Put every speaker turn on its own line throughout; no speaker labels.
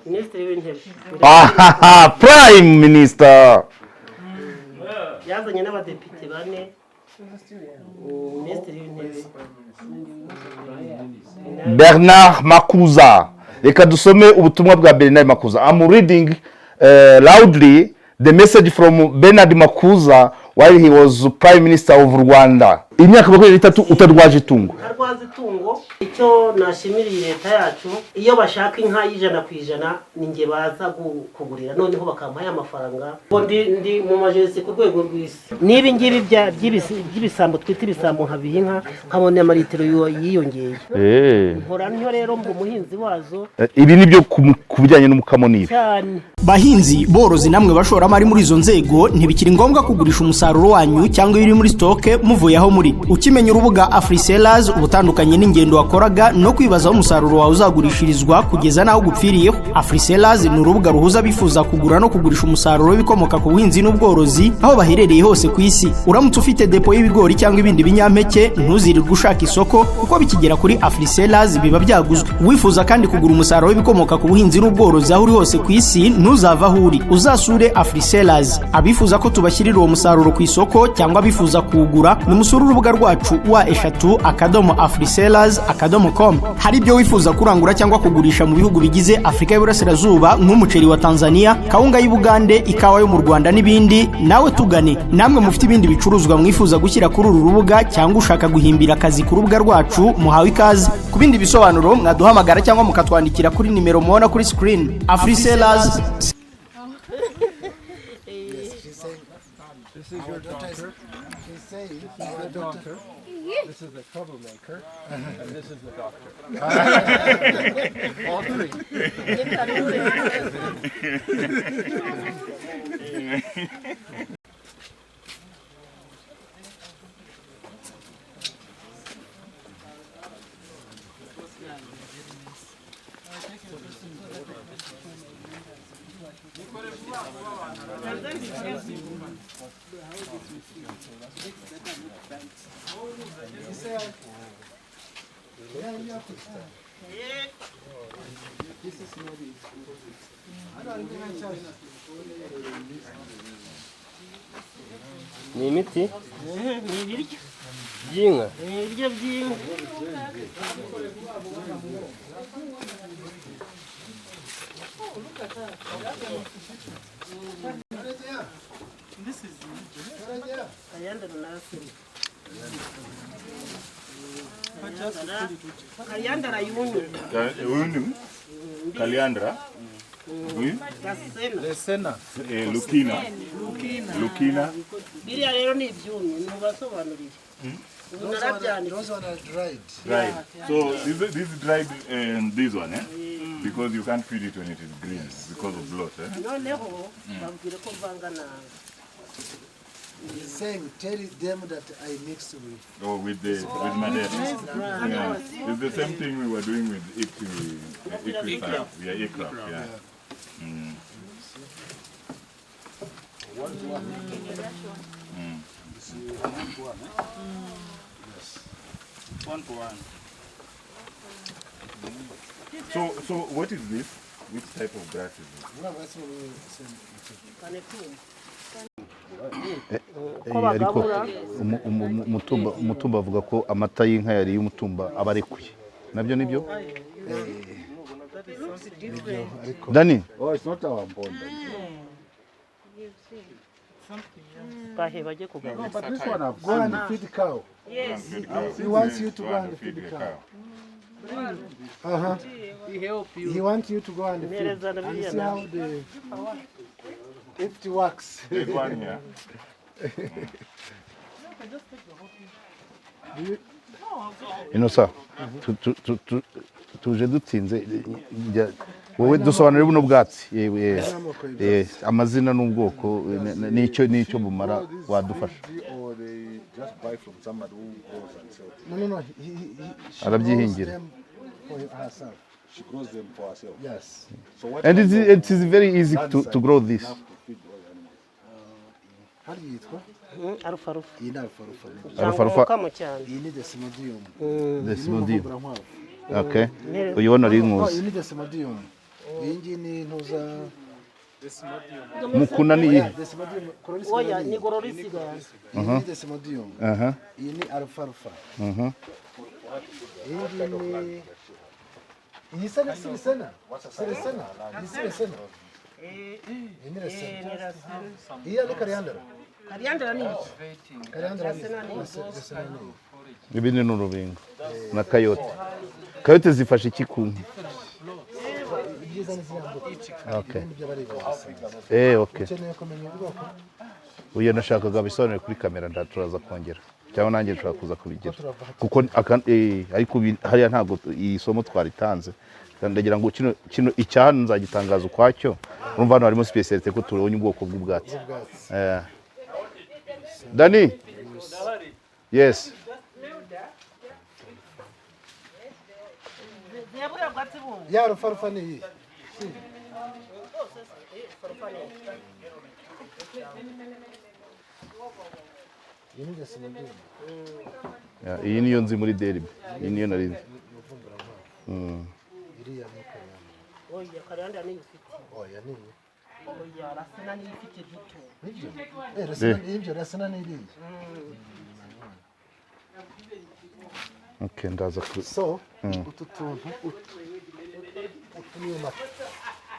Minisitiri w'Intebe.
Ahaha, prime minister.
Yazanye n'abadepite bane. Minisitiri w'Intebe.
Bernard Makuza. Reka dusome ubutumwa bwa Bernard Makuza. I'm reading loudly the message from Bernard Makuza while he was prime minister of Rwanda. Imyaka 23 utarwaje itungo.
Ntarwaza itungo. Icyo nashimira iyi leta yacu, iyo bashaka inka y'100% ni njye baza kugurira, noneho bakampa ya mafaranga. Ngo ndi mu majesi ku rwego rw'isi. N'ibi ngibi by'ibisambo twita ibisambo, nkabiha inka, nkabona amaritiro yiyongeye. Nkora ntyo rero mba umuhinzi wazo.
Ibi ni byo ku bijyanye n'umukamo n'ibi.
Cyane.
Bahinzi, borozi namwe bashoramari muri izo nzego, ntibikiri ngombwa kugurisha umusaruro wanyu cyangwa ibiri muri stock muvuye aho muri. Ukimenya urubuga Afrisellers, ubutandukanye n'ingendo wakoraga no kwibaza aho umusaruro wawe uzagurishirizwa kugeza n'aho gupfiriyeho. Afrisellers ni urubuga ruhuza abifuza kugura no kugurisha umusaruro w'ibikomoka ku buhinzi n'ubworozi aho baherereye hose ku isi. Uramutse ufite dépôt y'ibigori cyangwa ibindi binyampeke, ntuzirirwe ushaka isoko, kuko bikigera kuri Afrisellers biba byaguzwe. Wifuza kandi kugura umusaruro w'ibikomoka ku buhinzi n'ubworozi aho uri hose ku isi, ntuzava aho uri, uzasure Afrisellers. Abifuza ko tubashyirira uwo musaruro ku isoko cyangwa abifuza kuwugura, nimusure urubuga rwacu www.afrisellers.com. Hari ibyo wifuza kurangura cyangwa kugurisha mu bihugu bigize Afurika y'Iburasirazuba, nk'umuceri wa Tanzania, kawunga y'Ubugande, ikawa yo mu Rwanda n'ibindi, nawe tugane. Namwe mufite ibindi bicuruzwa mwifuza gushyira kuri uru rubuga cyangwa ushaka guhimbira akazi ku rubuga rwacu, muhawe ikaze. Ku bindi bisobanuro mwaduhamagara cyangwa mukatwandikira kuri nimero mubona kuri screen. Afrisellers.
She's saying,
This is
our
your
daughter is,
doctor.
She's saying,
This is
our
the
daughter,
doctor. This is the troublemaker, and this is the doctor. All three.
Ni imiti
Ni ibiryo
by'inka.
Ni ibiryo by'inka. Kayandara narasema Kayandara yumye.
Huyu ni Kaliandra. Huyu
Gasena.
Lesena.
Lukina. Lukina.
Biriya rero ni ibyumye, ntubasobanuriye, ubu narabyanitse.
Those one are dried.
Dried. So this is dried and this one, eh? Because you can't feed it when it is green because of bloat, eh?
Noneho babwire ko mvanga nabi.
He's saying, tell them that I mixed with.
Or with Madeira. Yeah. It's the same thing we were doing with Equicraft. Yeah, Equicraft, yeah.
One to one.
So what is this? Which type of grass is this?
Panetum.
Ariko umutumba avuga ko amata y'inka yariye umutumba aba arekuye. Nabyo nibyo, Dani?
Oh, it's not our bonda.
Bahe bajye kugabura.
But this one I've
Go
seen.
and feed cow.
Yes.
He wants you to go and feed the cow.
He help you.
He wants you to go and feed
Mpereza na
and
biriya
see
nabyo.
how the if it works.
There's one here.
Inosa, tuje dutinze. Wowe dusobanurire buno bwatsi, yewe, amazina n'ubwoko n'icyo bumara, wadufasha.
Or they just buy from somebody who grows and sells.
No. She
Arabyihingira.
grows them for herself.
She grows them for herself.
Yes.
So what
And
kind of
it is very easy to grow this.
enough to feed all the animals?
Hari yitwa?
Alfalfa.
Iyi ni alfalfa.
Alfalfa.
Umukamo cyane.
Iyi ni desmodium.
Desmodium.
Iyi ni
Okay, uyu wona ari
No,
inkuzi.
iyi ni desmodium. Iyi ngiyi ni intuza.
Mukuna ni iyihe?
Desmodium.
Oya, ni gororisiga.
Iyi ni desmodium.
Aha.
Iyi ni alfalfa. Iyi ngiyi ni, iyi se ni sirisena, sirisena, iyi sirisena, iyi ni resena, iyi ni kariyandara.
Kariyandara ni iki?
Kariyandara ni resena, ni iyi.
Ibindi ni urubingo na kayote. Kayote zifasha iki ku nka?
Ibyiza ni ziriya mbuto.
Okay.
Ibindi by'abari ibisambo.
Okay.
Ukeneye kumenya ubwoko?
Uyu nashakaga bisobanure kuri kamera, turaza kongera cyangwa nanjye nshobora kuza kubigira, kuko ariko hariya ntabwo iyi somo twaritanze. Ndagira ngo kino icyahano nzagitangaza ukwacyo. Urumva hano harimo spécialité ko tubonye ubwoko bw'ubwatsi.
Ubwatsi.
Dani, yes.
Buriya bwatsi bundi.
Ya alfalfa ni iyi. Iyi ni desmodium.
Ya, iyi niyo nzi muri derby, iyi niyo nari nzi.
Iriya ni kariyandara.
Oya, kariyandara niyo ufite.
Oya, ni iyi.
Oya, rasina niyo ifite duto.
Nibyo, resena, ibyo resena ni iriya.
Okay, ndaza ku
So utu tuntu, utu niyo mata.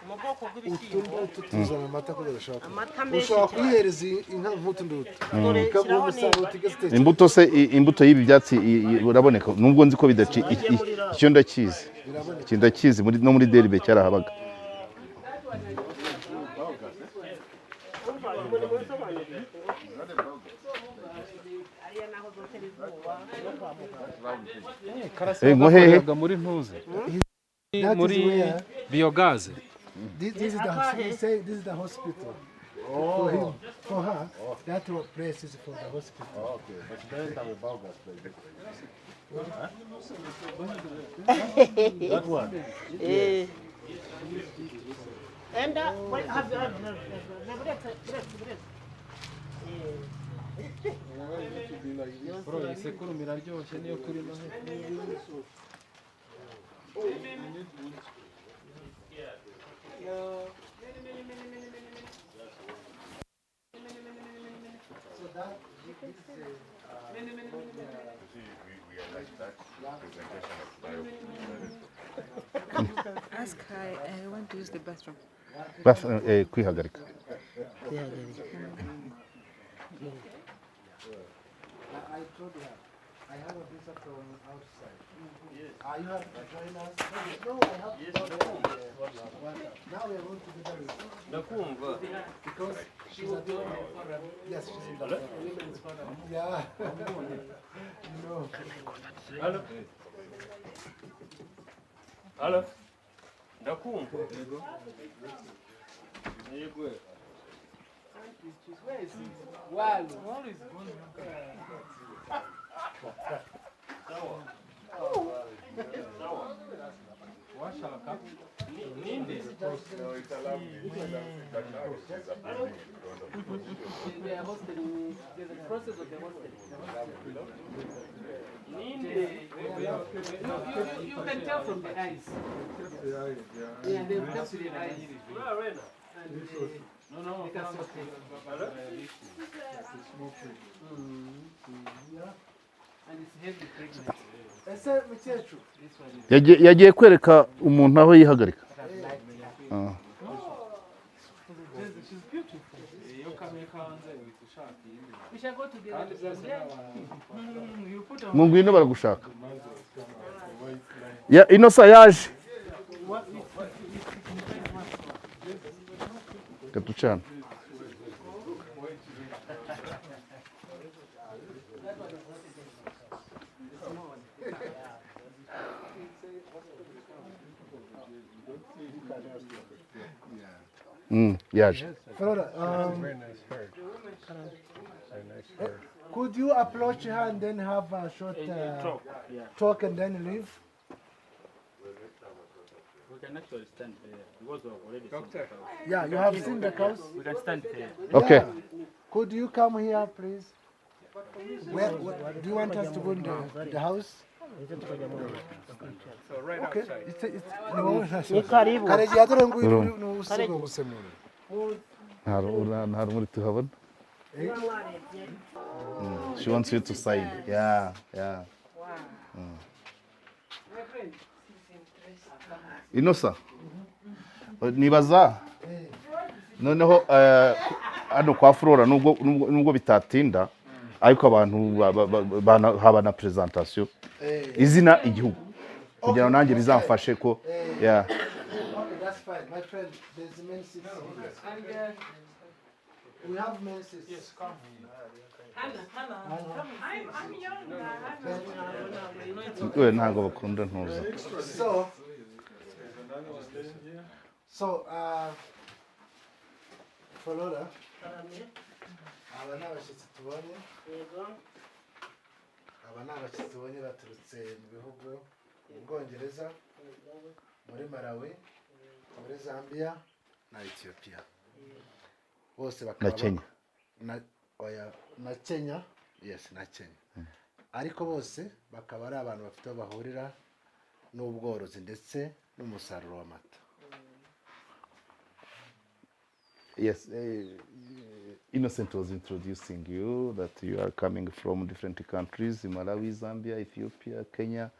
Mu bwoko
Utu
bw'ibishyimbo.
ngutu tuzana amata kubera ushaka
Amata menshi
ushobora
cyane.
kuyihereza inka nk'utu ngutu,
Dore
ikaguha
shyiraho
umusaruro
niba.
utigeze utekereza.
Imbuto se, imbuto y'ibi byatsi uraboneka, nubwo nzi ko bidaci icyo ndakizi. Iki ndakizi muri no muri derby cyarahabaga.
Umva, ngo ni munsobanurire. Ariya naho zotera izuba no kwa muganga.
Karasira
Eh, ngo hehe?
bakoreraga muri ntuze
That is
muri
where
biyogaze.
This is the, he say this is the hospital. For him, for her, that place is for the hospital.
Okay, but she doesn't have a biogas place. That one.
Eh. Enda, wait, have, buretse, buretse, buretse.
Bro, iyi sekurume iraryoshye niyo kuri Noheli.
So that this is
See, we are like that presentation of bio.
Ask her, I want to use the bathroom.
Kwihagarika.
I told her I have a visa from outside. Are you have to join us? No, I have to go there. Now we are going to be
Ndakumva.
because she's a, yes, she's in the yeah. You know.
Halo. Halo. Ndakumva. Yego.
Where is he? Walu. Is gone.
Sawa. Sawa.
Washaka
Ninde?
No, it's alarming. It's alarming. But now there's a building in front of
They are hosting. There's a process of the hosting.
Ninde?
You can tell from the eyes. Yeah, they tell from the eyes.
Muri arena.
And
No.
they can see. And it's heavy pregnant.
Ese mukecuru
This one is
Yagiye kwereka umuntu aho yihagarika. Ah.
She's beautiful.
Iyo kamwe kanze uhita ushaka iyindi.
We shall go together.
Kandi byose
Yeah.
n'abantu.
You put on
Ngo ngwino baragushaka. Ya inosa yaje. Katucana. Yaje.
Flora,
Very nice herd. Very nice herd.
could you approach her and then have a short
Talk. Yeah.
talk and then leave?
We can actually stand there because we have already seen the
Doctor.
cows.
Yeah, you have seen the cows.
We can stand there.
Okay.
Yeah. Could you come here, please? Where do you want us to go in the house?
Ndetse tukajya mu bakicara.
So right
Okay,
outside.
ni wowe nta
Ni
kibazo.
karibu.
Karegeya dore nguyu
Urumva.
ni usigaye gusemura.
Nta rumuri tuhabona.
Niba mwarebye.
She wants you to sign. Yeah. Inosa nibaza noneho hano kwa Flora nubwo bitatinda, ariko abantu haba na presentation, izina, igihugu, kugira ngo nanjye bizamfashe ko, yeah.
Okay, that's fine. My friend, there's many seats here. We have many seats.
Yes, come.
Hannah, Hannah, come. I'm young.
We ntabwo bakunda ntuza.
So, Flora, aba ni abashyitsi tubonye.
Yego.
Aba ni abashyitsi tubonye baturutse mu bihugu, mu Bwongereza, muri Malawi, muri Zambia na Ethiopia. Bose bakaba
Na Kenya.
Na, oya, na Kenya, yes, na Kenya. Ariko bose bakaba ari abantu bafite aho bahurira n'ubworozi ndetse n'umusaruro w'amata.
Yes, Innocent was introducing you that you are coming from different countries, Malawi, Zambia, Ethiopia, Kenya.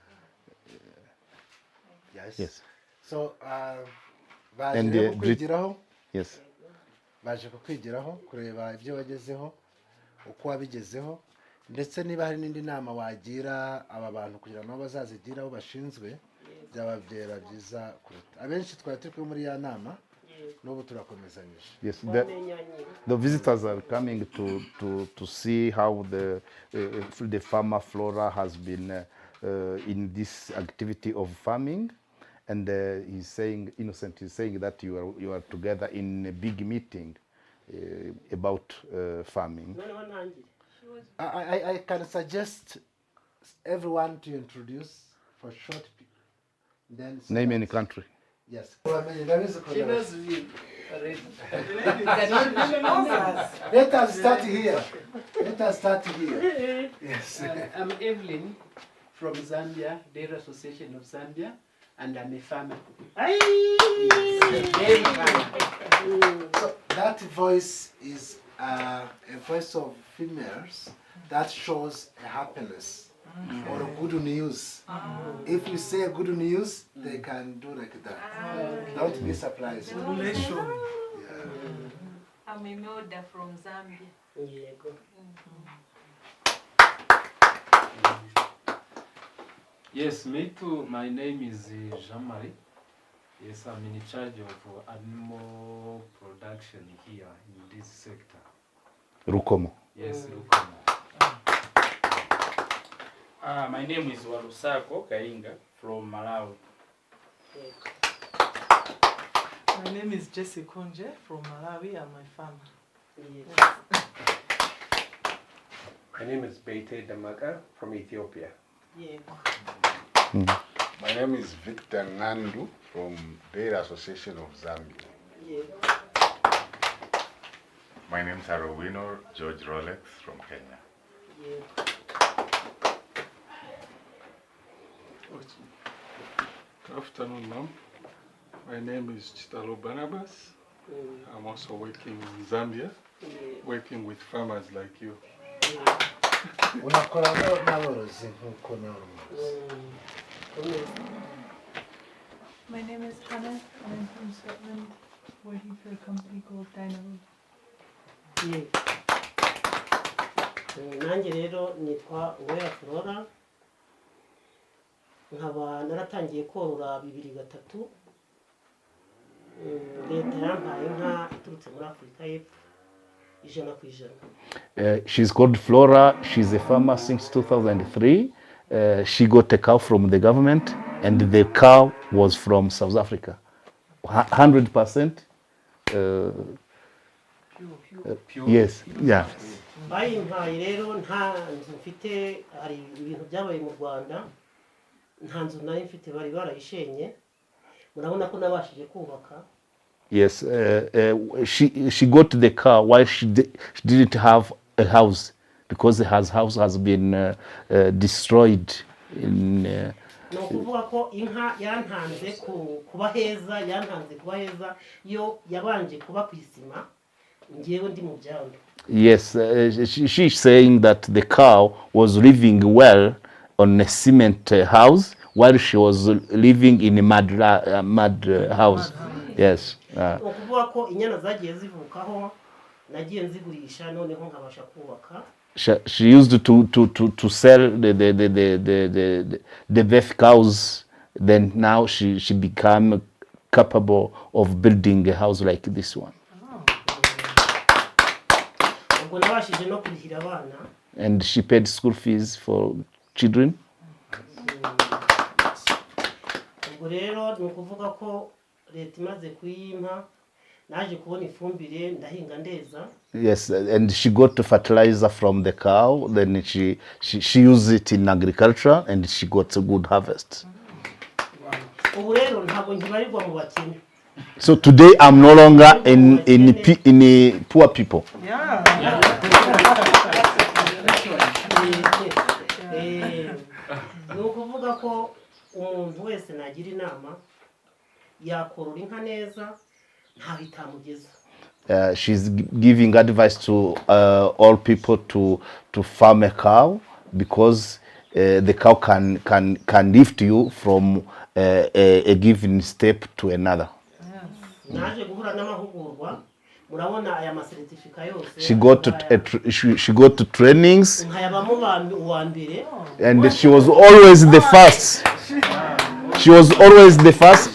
Yes.
Yes.
So, baje
And,
rero kukwigiraho.
Yes.
Baje kukwigiraho, kureba ibyo wagezeho, uko wabigezeho, ndetse niba hari n'indi nama wagira aba bantu kugira ngo nabo bazazigire aho bashinzwe, byaba byera byiza kuruta. Abenshi twari turi kumwe muri ya nama, n'ubu turakomezanyije.
Yes, the visitors are coming to see how the farmer Flora has been in this activity of farming. And he's saying, Innocent is saying that you are together in a big meeting about farming.
Noneho ntangire.
I can suggest everyone to introduce for short, then so
Name
that-
any country.
Yes. Uramenye, ndabizi ukuntu.
She knows you already. She knows us.
Let us start here. Let us start here. Yes.
I'm Evelyn from Zambia, Dairy Association of Zambia, and I'm a farmer.
Ay!
Dairy farmer.
So that voice is a voice of females that shows a happiness or a good news. If you say good news, they can do like that. Don't be surprised. Yeah.
I'm Imelda from Zambia.
Yego.
Yes, me too. My name is Jean-Marie. Yes, I'm in charge of animal production here in this sector.
Rukomo.
Yes, Rukomo.
My name is Walusako Kainga from Malawi.
My name is Jesse Konje from Malawi. I'm a farmer.
My name is Bete Damaka from Ethiopia.
Yego.
My name is Victor Ngandu from Dairy Association of Zambia.
Yego.
My name is Arowino George Rolex from Kenya.
Yego.
Good afternoon, ma'am. My name is Chitalo Barnabas. I'm also working in Zambia, working with farmers like you.
Unakora n'aborozi nk'uko nawe uri umworozi.
My name is Hannah and I'm from Scotland, working for a company called Dynamo.
Yego. Nanjye rero nitwa Uwera Flora, nkaba naratangiye korora 2003. Leta yampaye inka iturutse muri Afurika y'Epfo, 100%.
She's called Flora. She's a farmer since 2003. She got a cow from the government, and the cow was from South Africa. 100%. Yes, yeah.
Bayimpaye rero nta nzu mfite. Hari ibintu byabaye mu Rwanda, nta nzu nari mfite, bari barayishenye. Murabona ko nabashije kubaka.
Yes, she got the car while she didn't have a house because her house has been destroyed. In,
Ni ukuvuga ko inka yantanze ku- kuba heza, yantanze kuba heza, yo yabanje kuba ku isima ngewe ndi mu byondo.
Yes, she's saying that the cow was living well on a cement house while she was living in a mud house. Yes.
Ni ukuvuga ko inyana zagiye zivukaho nagiye nzigurisha noneho nkabasha kubaka.
She used to sell the birth cows. Then now she became capable of building a house like this one.
Ubwo nabashije no kurihira abana.
And she paid school fees for children.
Ubwo rero ni ukuvuga ko leta imaze kuyimpa naje kubona ifumbire ndahinga ndeza.
Yes, and she got the fertilizer from the cow. Then she used it in agriculture and she got a good harvest.
Ubu rero ntabwo nkibarirwa mu bakene.
So today I'm no longer in a poor people.
Eh, ni ukuvuga ko umuntu wese nagira inama yakorora inka neza ntaho itamugeza.
She's giving advice to all people to farm a cow because the cow can lift you from a given step to another.
Naje guhura n'amahugurwa murabona aya masertifika yose.
She got to trainings
nkayabamo uwa mbere.
And she was always the first. She was always the first.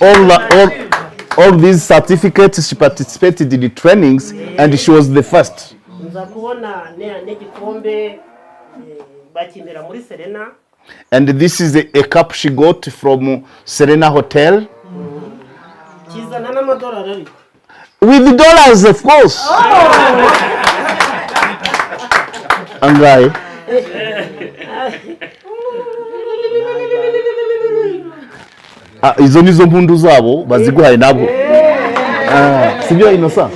All these certificates, she participated in the trainings and she was the first.
Nza kubona ne- n'igikombe eh, bakimpera muri Serena.
And this is a cup she got from Serena Hotel.
Kizana n'amadolari ariko.
With the dollars, of course. Angahe? Ah, izo nizo mpundu zabo baziguhaye nabo. Ah, sibyo Innocent?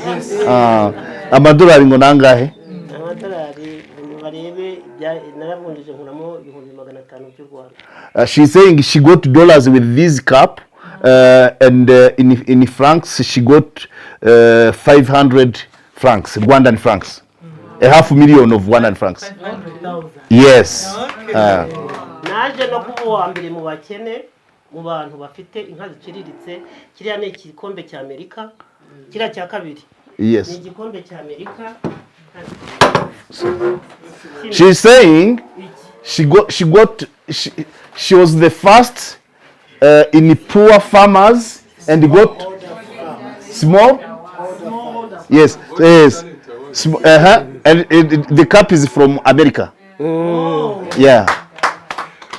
Ah, amadolari ngo nangahe?
Amadolari barebe ibya- naravunjije nkuramo 500,000 by'u Rwanda.
She's saying she got dollars with this cup, and in francs she got 500 francs, Rwandan francs, a half million of Rwandan francs. Yes.
Naje no kuba uwa mbere mu bakene mu bantu bafite inka ziciriritse. Kiriya ni igikombe cya Amerika, kiriya cya kabiri ni igikombe cya Amerika.
She's saying she was the first in poor farmers and got small. Yes. And the cup is from America. Yeah.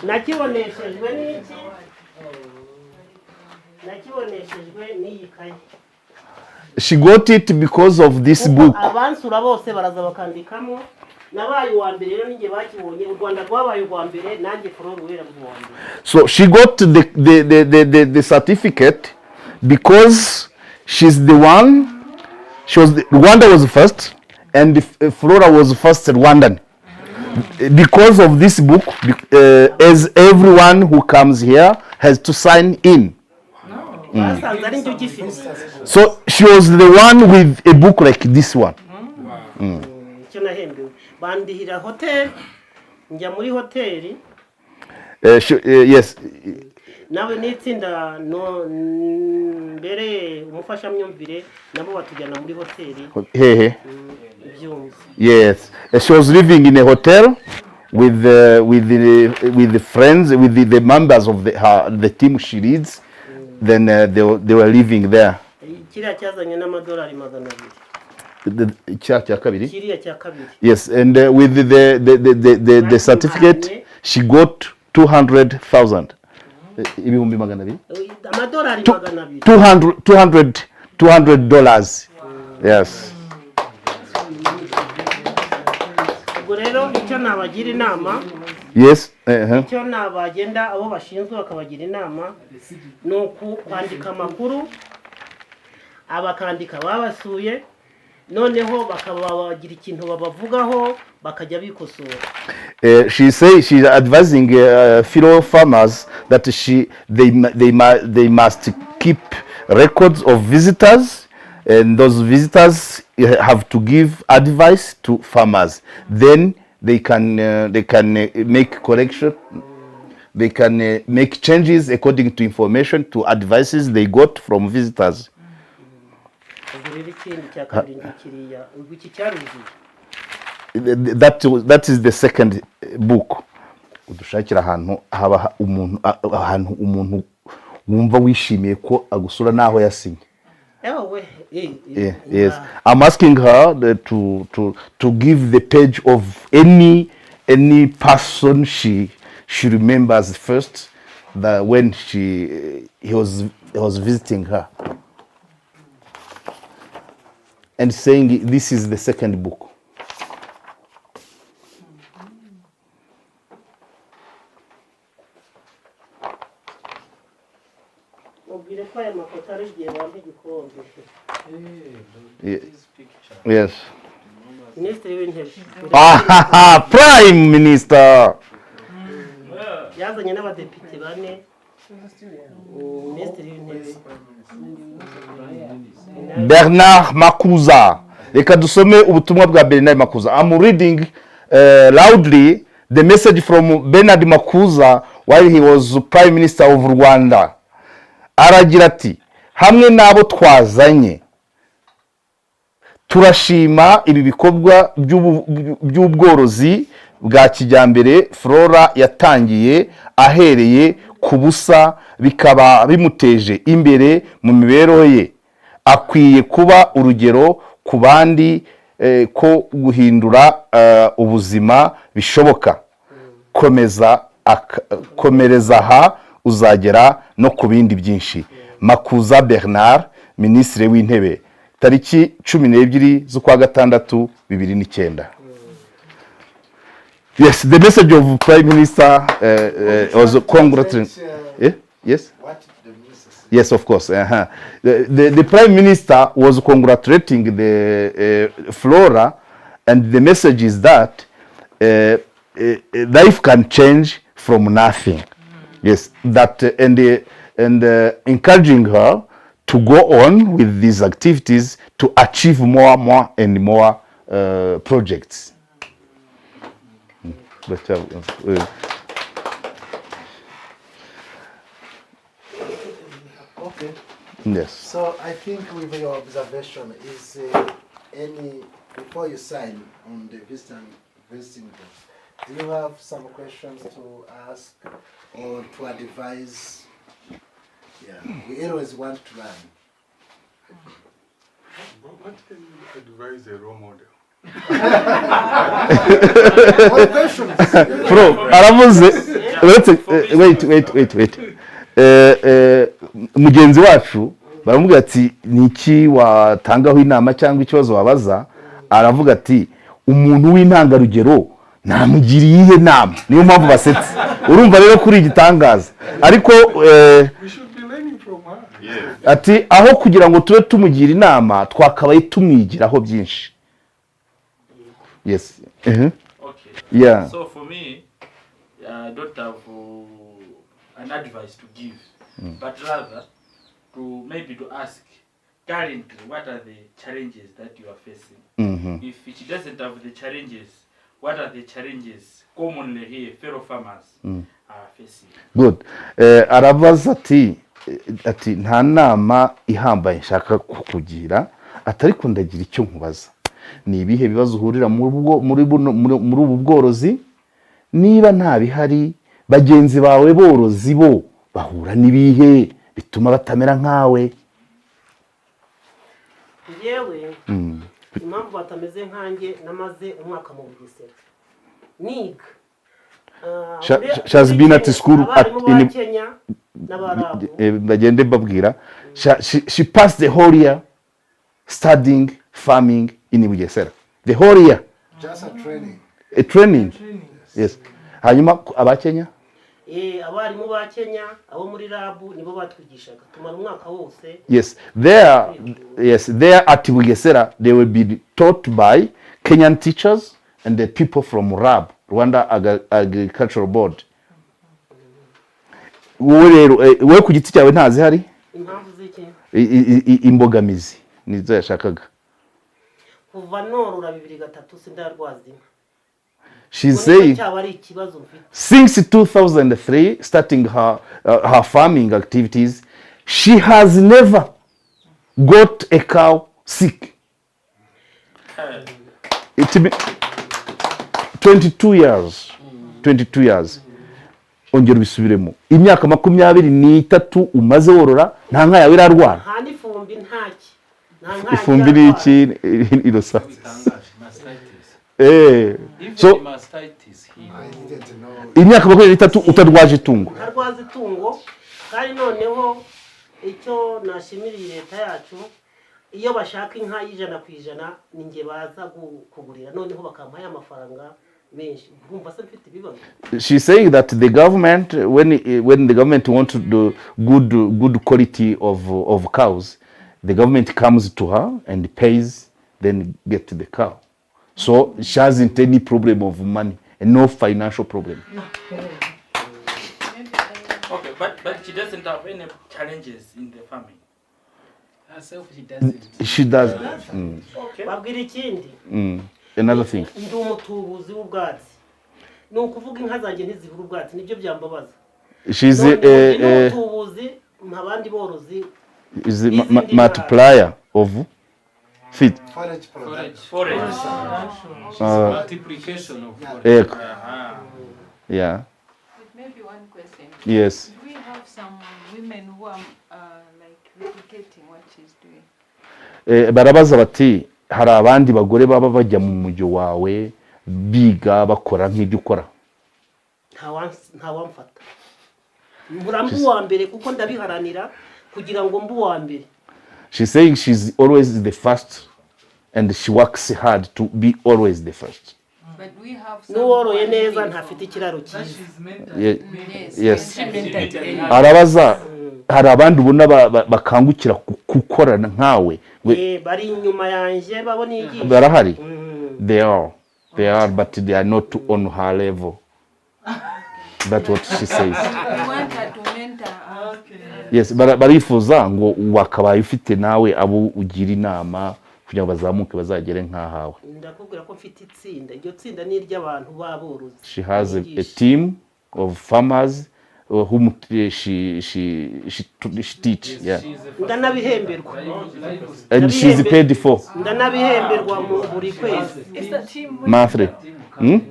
Nakiboneshejwe n'iki? Nakiboneshejwe n'iyi kayi.
She got it because of this book.
Abansura bose baraza bakandikamo nabaye uwa mbere. Rero ninjye bakibonye, u Rwanda rwabaye urwa mbere, nanjye Flora Uwera mu wa mbere.
So she got the certificate because she's the one, Rwanda was first, and Flora was first Rwandan. Because of this book, as everyone who comes here has to sign in.
Basanze ari njye ugifite.
So she was the one with a book like this one.
Icyo nahembewe bandihira hoteli njya muri hoteli.
Yes.
Nawe n'itsinda no mbere umufashamyumvire nabo batujyana muri hoteli.
Hehe.
Byumva.
Yes, she was living in a hotel with the friends, with the members of the team she leads. Then they were living there.
Kiriya cyazanye n'amadolari 200.
Cya cya kabiri.
Kiriya cya kabiri.
Yes, and with the certificate, she got 200,000. 200,000.
Amadolari 200.
200 200 $200. Yes.
Ubwo rero icyo nabagira inama icyo nabagenda abo bashinzwe bakabagira inama ni uku kwandika amakuru abakandika babasuye Noneho bakaba bagira ikintu babavugaho, bakajya bikosora.
She say she's advising fellow farmers that she they mu- they mu- they must keep records of visitors, and those visitors have to give advice to farmers. Then they can make correction. They can make changes according to information, to advices they got from visitors.
Ubwo rero ikindi cya kabiri ngikiriya, ubwo iki cyaruzuye.
That is the second book. Udushakira ahantu haba umuntu, ahantu umuntu wumva wishimiye ko agusura n'aho yasinye.
Ewe.
Yeah, yes, I'm asking her to give the page of any person she remembers first, that when she he was visiting her and saying this is the second book.
Mubwire ko aya mafoto ari igihe bampa igikombe.
Yes.
Minisitiri w'Intebe.
Ah, Prime Minister.
Yazanye n'abadepite bane, Minisitiri w'Intebe.
Bernard Makuza. Reka dusome ubutumwa bwa Bernard Makuza. I'm reading loudly the message from Bernard Makuza while he was Prime Minister of Rwanda. Aragira ati: "Hamwe n'abo twazanye, turashima ibi bikorwa by'ubworozi bwa kijyambere Flora yatangiye ahereye ku busa, bikaba bimuteje imbere mu mibereho ye. Akwiye kuba urugero ku bandi ko guhindura ubuzima bishoboka. Komereza aha, uzagera no ku bindi byinshi." Makuza Bernard, Minisitiri w'Intebe, tariki 12 z'ukwa gatandatu 2009. Yes, the message of Prime Minister was congratulating. Yeah? Yes.
What the minister said.
Yes, of course. The Prime Minister was congratulating the Flora, and the message is that life can change from nothing. Yes, that and encouraging her to go on with these activities to achieve more, more, and more projects. But
Okay.
Yes.
So I think with your observation is any before you sign on the visiting book, do you have some questions to ask or to advise? Yeah, we always want to learn.
But what can you advise a role model?
What questions?
Bro, aravuze uretse wait, wait, wait, wait. Mugenzi wacu baramubwira ati: "Ni iki watangaho inama cyangwa ikibazo wabaza?" Aravuga ati: "Umuntu w'intangarugero namugiriye iyihe nama?" Niyo mpamvu basetse. Urumva rero kuri igitangaza ariko
We should be learning from her.
Ati aho kugira ngo tube tumugira inama, twakabaye tumwigiraho byinshi. Yes.
Okay.
Yeah.
So for me, I don't have an advice to give, but rather to maybe to ask currently what are the challenges that you are facing. If it doesn't have the challenges, what are the challenges commonly here fellow farmers are facing?
Good. Arabaza ati nta nama ihambaye nshaka kukugira, ati ariko ndagira icyo nkubaza: ni ibihe bibazo uhurira muri ubu bworozi? Niba nta bihari, bagenzi bawe borozi bo bahura n'ibihe bituma batamera nkawe?
Njyewe impamvu batameze nkanjye, namaze umwaka mu Bugesera niga.
She has been at school at
abarimu ba Kenya n'Abarabu.
Bagende babwira. She passed the whole year studying farming in Bugesera, the whole year.
Just a training.
A training, yes. Hanyuma abakenya?
Abarimu ba Kenya, abo muri RAB, nibo batwigishaga, tumara umwaka wose.
Yes, there at Bugesera, they will be taught by Kenyan teachers and the people from RAB, Rwanda Agricultural Board. Wowe rero, wowe ku giti cyawe ntazihari?
Impamvu z'iki?
Imbogamizi nizo yashakaga.
Kuva norora 2003 sindarwaza inka.
She's
Ubwo niba
saying
cyaba ari ikibazo mfite.
Since 2003, starting her farming activities, she has never got a cow sick. It be 22 years, 22 years. Ongera ubisubiremo, imyaka 23 umaze worora, nta nka yawe irarwara?
Nta n'ifumbi, ntaki, nta nka.
Ifumbi ni iki, Irosa?
Mastitis. Even
So
mastitis here.
Imyaka 23 utarwaje itungo.
Ntarwaza itungo. Kandi noneho icyo nashimira iyi leta yacu, iyo bashaka inka y'100% ni njye baza kugurira, noneho bakampa ya mafaranga menshi. Urumva se mfite ibibazo?
She's saying that the government, when the government wants to do good quality of cows, the government comes to her and pays, then get the cow. So she hasn't any problem of money and no financial problem.
Okay, but she doesn't have any challenges in the farming.
Herself, she doesn't.
She does.
Okay.
Babwira ikindi.
Another thing.
Ndi umutubuzi w'ubwatsi, ni ukuvuga inka zanjye ntizibura ubwatsi, nibyo byambabaza.
She's
None ndi n'umutubuzi mpa abandi borozi.
Is a multiplier of feed.
Forage production.
Forage.
Multiplication of forage.
Ego. Yeah.
But maybe one question.
Yes.
Do we have some women who are like replicating what she's doing?
Barabaza bati hari abandi bagore baba bajya mu mujyo wawe, biga, bakora nk'ibyo ukora?
Ntawamfata, mbura mba uwa mbere kuko ndabiharanira kugira ngo mbe uwa mbere.
She's saying she's always the first and she works hard to be always the first.
But we have some
N'uworoye
who are
neza
learning
ntafite ikiraro cyiza.
Yes. Arabaza hari abandi ubona bakangukira gukorana nkawe?
Bari inyuma yanjye, babo nigisha.
Barahari. They are, but they are not on her level. That's what she says.
We want her to mentor us.
Yes, barifuza ngo wakabaye ufite nawe abo ugira inama kugira ngo bazamuke, bazagere nk'ahawe.
Ndakubwira ko mfite itsinda, iryo tsinda ni iry'abantu b'aborozi.
She has a team of farmers whom she teach, yeah.
Ndanabihemberwa.
And she's paid for.
Ndanabihemberwa mu buri kwezi.
Is that team women?
Monthly.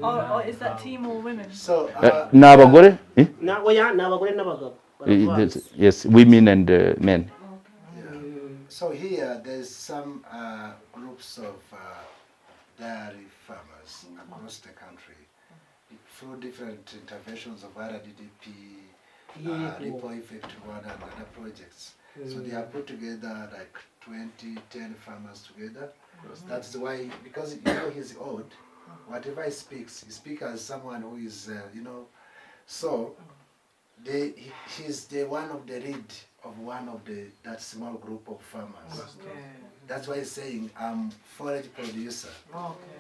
Or is that team all women?
So,
Ni abagore, eh?
Na oya, ni abagore n'abagabo baravanze.
Yes, women and men.
So here there's some groups of dairy farmers across the country through different interventions of RDDP, Ripple Effect Rwanda and other projects. So they have put together like 20, 10 farmers together. That's why, because you know he's old, whatever he speaks as someone who is, so he's the one of the lead of one of the that small group of farmers. That's why he's saying I'm forage producer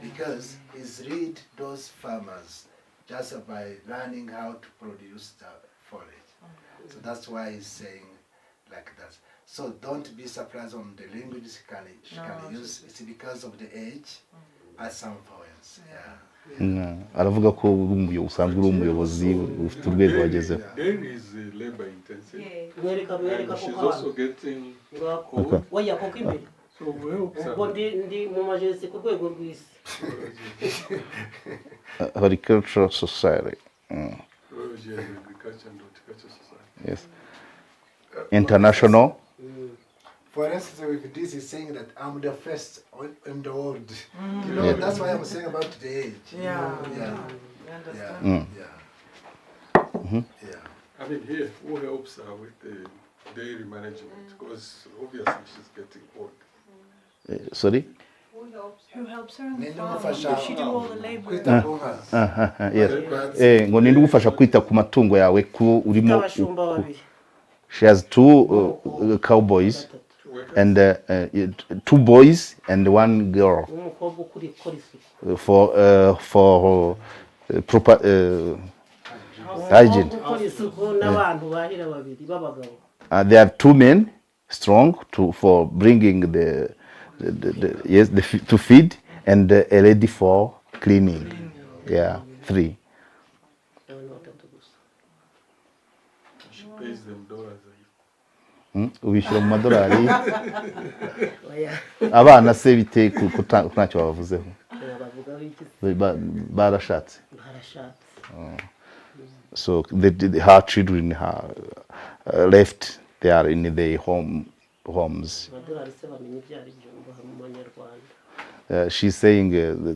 because he's lead those farmers just by learning how to produce the forage. So that's why he's saying like that. So don't be surprised on the language she can
No,
use. It's because of the age at some points. Yeah.
Aravuga ko uri usanzwe uri umuyobozi ufite urwego wagezeho.
Dairy is labor intensive.
Mwereka, mwereka.
And
Ko
she's
kana.
also getting
Ngako.
old.
Oya, koko imbere.
So we hope
Ubwo ndi mu majesi ku rwego rw'isi.
Horticultural Society.
Biology and Agriculture and Horticulture Society.
Yes, international.
For instance, with this, he's saying that I'm the first in the world. That's why I'm saying about the age.
Yeah.
Yeah.
We understand.
Yeah. Yeah.
I mean, here, who helps her with the dairy management? Because obviously she's getting old.
Sorry.
Who helps her? Who helps her on the
Ninde
farm?
umufasha
Does she do all the labor?
kwita ku nka?
Aha, yes. Ngo ninde ugufasha kwita ku matungo yawe ko urimo?
Abashumba babiri.
She has two cowboys and two boys and one girl
n'umukobwa ukuri ukora isuku.
For proper hygiene.
Umukobwa ukora isuku n'abantu bahira babiri b'abagabo.
There are two men strong to for bringing the yes, to feed and a lady for cleaning. Yeah, three.
Abantu batatu gusa.
She pays them dollars.
Ubishyura mu madolari?
Oya.
Abana se bite ko ntacyo babavuzeho?
Bavugaho iki se?
Barashatse.
Barashatse.
So her children are left. They are in their homes.
Amadolari se bamenya ibyo ari byo mbaha mu manyarwanda.
She's saying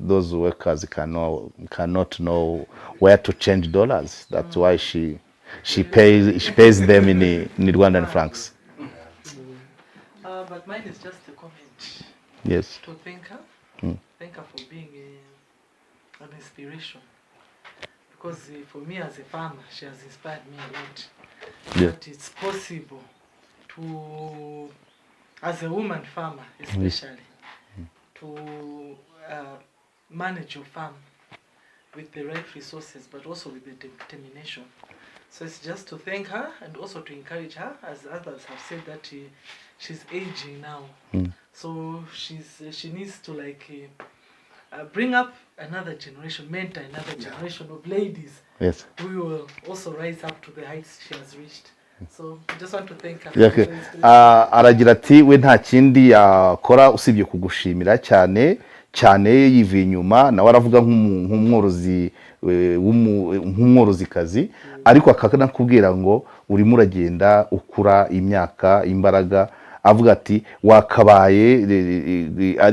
those workers cannot know where to change dollars. That's why she pays them in Rwandan francs.
But mine is just a comment. To thank her. Thank her for being an inspiration. Because for me as a farmer, she has inspired me a lot. That it's possible to, as a woman farmer especially, to manage your farm with the right resources, but also with the determination. So it's just to thank her and also to encourage her, as others have said that she's aging now. So she needs to like bring up another generation, mentor another generation of ladies who will also rise up to the heights she has reached. So I just want to thank her
Yeah,
for
okay.
the inspiration.
Ah, aragira ati we nta kindi yakora usibye kugushimira cyane cyane yivuye inyuma. Nawe aravuga nk'umworozi nk'umworozikazi, ariko akanakubwira ngo urimo uragenda ukura imyaka imbaraga. Avuga ati wakabaye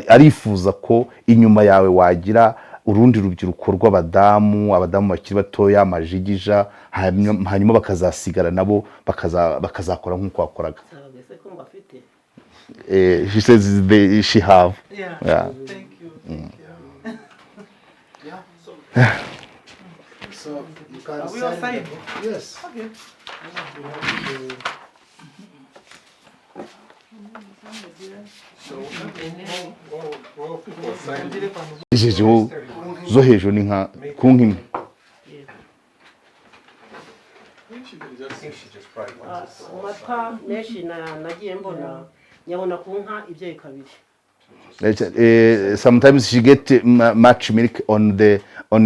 arifuza ko inyuma yawe wagira urundi rubyiruko rw'abadamu, abadamu bakiri batoya amajigija, hanyuma bakazasigara nabo bakazakora nk'uko wakoraga.
Sabaga se ko mbafite?
She says she have.
Yeah.
Yeah.
Thank you. Thank you.
Yeah. So you can
Are we all
sign the
signed?
book. Yes.
Okay.
You have to
So while people sign,
Izi zo hejuru ni nka ku nka imwe.
she can just
Ah, amata menshi nagiye mbona nyabona ku nka ibyaye kabiri.
Sometimes she get much milk on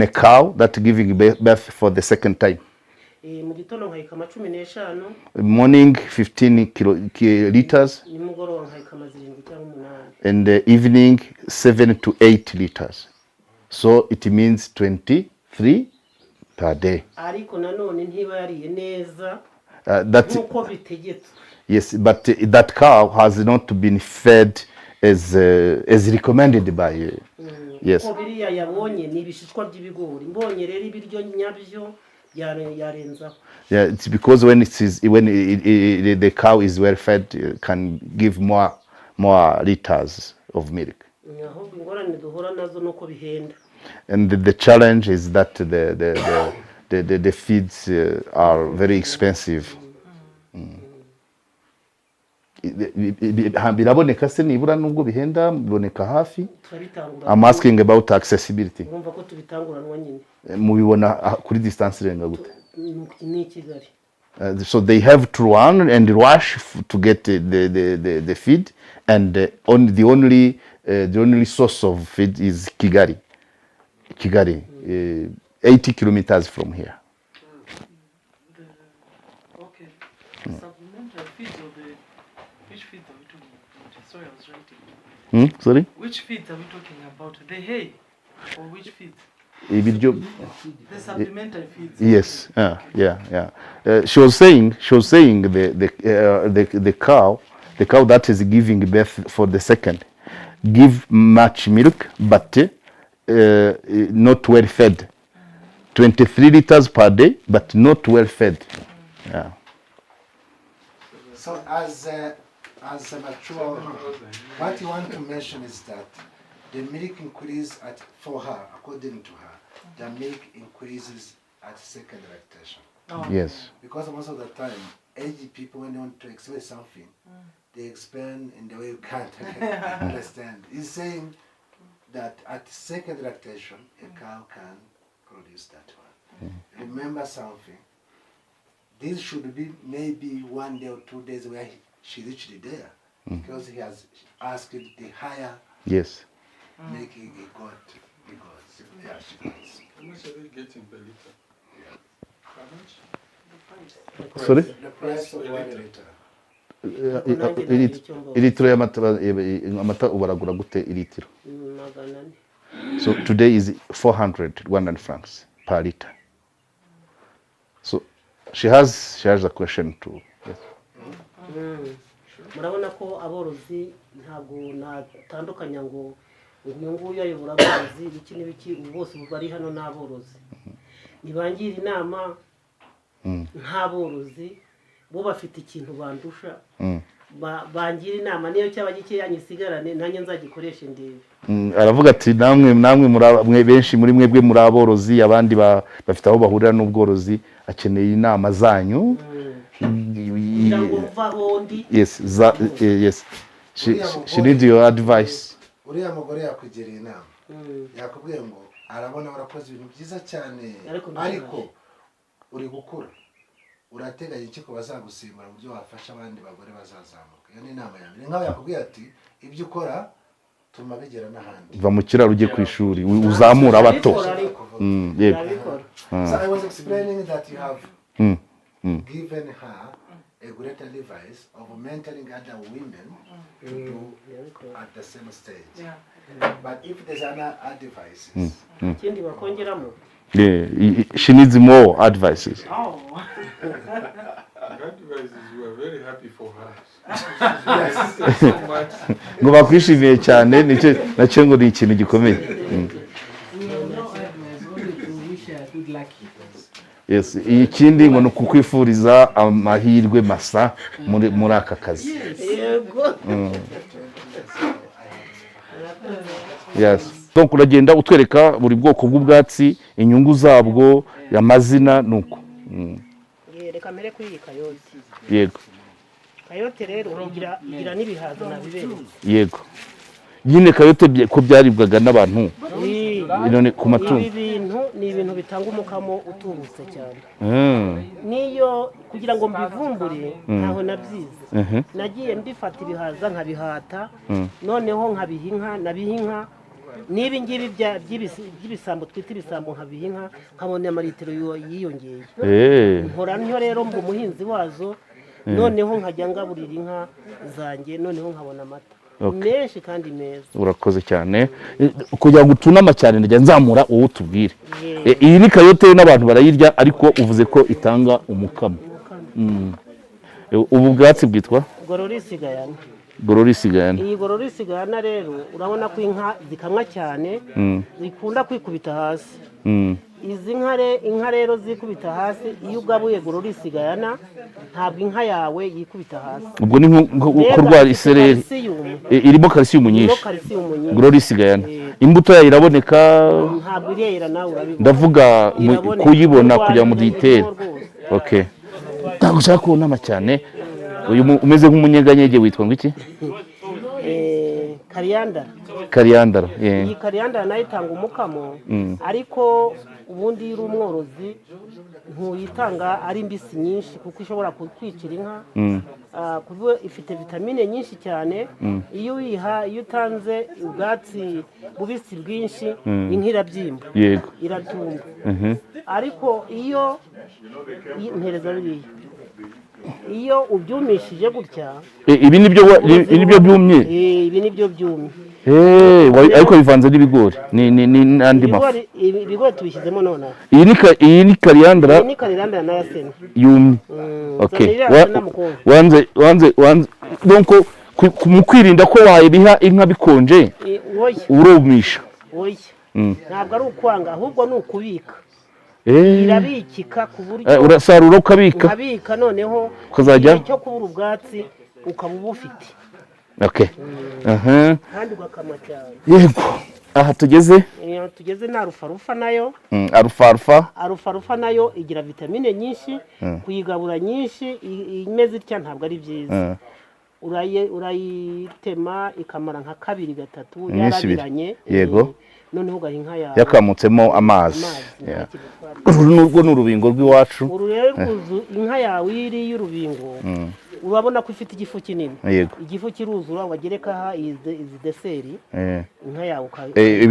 a cow that giving birth for the second time.
Mu gitondo nkayikama 15.
Morning 15 liters.
Nimugoroba nkayikama 7 cyangwa 8.
And the evening 7 to 8 liters. So it means 23 per day.
Ariko nanone ntiba yariye neza
That
nk'uko bitegetswe.
Yes, but that cow has not been fed as recommended by yes.
Kuko biriya yabonye ni ibishishwa by'ibigori, mbonye rero ibiryo nyabyo yarenzaho.
Yeah, it's because when it is when it, it, the cow is well fed, can give more liters of milk.
Ahubwo ingorane duhura nazo ni uko bihenda.
And the challenge is that the feeds are very expensive. Biraboneka se nibura nubwo bihenda biboneka hafi?
Turabitangura.
I'm asking about accessibility.
Urumva ko tubitanguranwa nyine.
Mubibona kuri distance irenga gute?
Ni i Kigali.
So they have to run and rush to get the feed, and on the only source of feed is Kigali. Kigali, 80 kilometers from here.
Okay. Supplementary feeds or the which feeds are we talking about? Sorry, I was writing.
Sorry?
Which feeds are we talking about? The hay or which feeds?
Ibiryo.
The supplementary feeds.
Yes, yeah. She was saying the cow that is giving birth for the second, give much milk, but not well fed. 23 liters per day, but not well fed. Yeah.
So as a mature, what you want to mention is that The milk increase at for her, according to her, the milk increases at second lactation.
Oh.
Yes.
Because most of the time, aged people, when they want to explain something, they explain in the way you can't understand. He's saying that at second lactation, a cow can produce that one. Remember something. This should be maybe 1 day or 2 days where she reached there, because he has asked the higher milk he got because, yeah, she got.
How much are they getting per liter? How much?
Sorry?
The price of 1 liter.
Ilitiro y'amata, amata ubaragura gute ilitiro?
400.
So today is 400 Rwandan francs per liter. So she has a question too. Yes.
Murabona ko aborozi ntabwo natandukanya ngo uyu nguyu ayobora aborozi ibiki n'ibiki, ubu bose ubu bari hano n'aborozi ntibangira inama nk'aborozi, bo bafite ikintu bandusha. Bangira inama niyo cyaba gikeya nyisigarane, nanjye nzagikoreshe ndebe.
Aravuga ati namwe mwe benshi muri mwebwe muri aborozi, abandi bafite aho bahurira n'ubworozi, akeneye inama zanyu.
Kugira ngo mve aho ndi.
Yes, yes. She needs your advice.
Uriya mugore yakugiriye inama, yakubwiye ngo arabona warakoze ibintu byiza cyane,
Ariko
ariko uri gukura, urateganya iki ko bazagusimbura, uburyo wafasha abandi bagore bazazamuka? Iyo ni inama ya mbere. Nk'aho yakubwiye ati ibyo ukora tuma bigera n'ahandi.
Va mu kiraro ujye ku ishuri, uzamura abato.
Ndabikora ariko.
Yego.
Ndabikora.
So I was explaining that you have given her a great advice of mentoring other women to do at the same stage. But if there's other advices,
Ikindi bakongeramo.
Yeah, she needs more advices.
Oh.
The advice is we are very happy for her.
Yes.
So much.
Ngo bakwishimiye cyane, nicyo nacyo ngo ni ikintu gikomeye.
We have no advice, only to wish her good luck.
Yes, ikindi ngo ni ukukwifuriza amahirwe masa muri aka kazi.
Yego.
Yes, donc uragenda utwereka buri bwoko bw'ubwatsi, inyungu zabwo, amazina nuko.
Ye, reka mbere kuri iyi kayote.
Yego.
Kayote rero igira n'ibihaza, nabiberetse.
Yego nyine, kayote ko byaribwaga n'abantu, none ku matungo?
Ibi bintu ni ibintu bitanga umukamo utubutse cyane. Niyo kugira ngo mbivumbure, ntaho nabyize. Nagiye mbifata ibihaza nkabihata, noneho nkabiha inka, nabiha inka n'ibi ngibi by'ibisambo twita ibisambo, nkabiha inka nkabona amaritiro yiyongeye. Nkora ntyo rero mba umuhinzi wazo, noneho nkajya ngaburira inka zanjye, noneho nkabona amata menshi kandi meza.
Urakoze cyane. Kugira ngo utunama cyane, ndajya nzamura wowe utubwire.
Ye.
Iyi ni kayote, n'abantu barayirya, ariko uvuze ko itanga umukamo. Ubu bwatsi bwitwa?
Gororisigayana.
Gororisigayana.
Iyi gororisigayana rero urabona ko inka zikamwa cyane, zikunda kwikubita hasi. Izi nka inka rero zikubita hasi, iyo ugabuye gororisigayana ntabwo inka yawe yikubita hasi.
Ubwo ni nko
Mbega
kurwara
ifite
isereri.
Calcium.
Irimo calcium
Irimo
nyinshi.
Calcium nyinshi.
Gororisigayana, imbuto yayo iraboneka?
Ntabwo irera, nawe urabibona.
Ndavuga
Iraboneka.
kuyibona
Mu
kugira ngo
Rwanda
muyitere.
irimo rwose.
Okay, ntabwo ushaka kunama cyane. Uyu umeze nk'umunyeganyege witwa ngo iki?
Kariyandara.
Kariyandara, yeah.
Iyi kariyandara nayo itanga umukamo, ariko ubundi iyo uri umworozi ntuyitanga ari mbisi nyinshi kuko ishobora kukwicira inka. Kuko ifite vitamine nyinshi cyane. Iyo uyiha, iyo utanze ubwatsi bubisi bwinshi, inka irabyimba, iratumba. Ariko iyo mpereza biriya, iyo ubyumishije gutya.
Ibi nibyo byumye?
Ibi nibyo byumye.
Ariko bivanze n'ibigori ni n'andi mafu.
Ibigori tubishyizemo nonaha.
Iyi ni kariyandara.
Iyi ni kariyandara na rasene.
Yumye. Okay.
Zana iriya rasena, mukobwa.
Wanze donc mu kwirinda ko wayibiha inka bikonje,
Oya.
urumisha.
Oya, ntabwo ari ukwanga, ahubwo ni ukubika. Irabikika ku buryo
Urasarura ukabika.
Ukabika, noneho
Ukazajya?
igihe cyo kubura ubwatsi ukaba ubufite.
Okay, aha.
Kandi ugakama cyane.
Yego. Aha tugeze?
Iyo tugeze ni alfalfa nayo.
Alfalfa.
Alfalfa nayo igira vitamine nyinshi. Kuyigabura nyinshi imeze itya ntabwo ari byiza. Urayitema ikamara nka kabiri, gatatu,
Iminsi 2.
yarabiranye. Noneho ugaha inka yawe
Yakamutsemo amazi.
Amazi, nta kintu itwara.
Uru nurwo ni urubingo rw'iwacu.
Uru rero rwuzu inka yawe iyo iriye urubingo, urabona ko ifite igifu kinini. Igifu kiruzura, wagerekaho izi dessert, inka yawe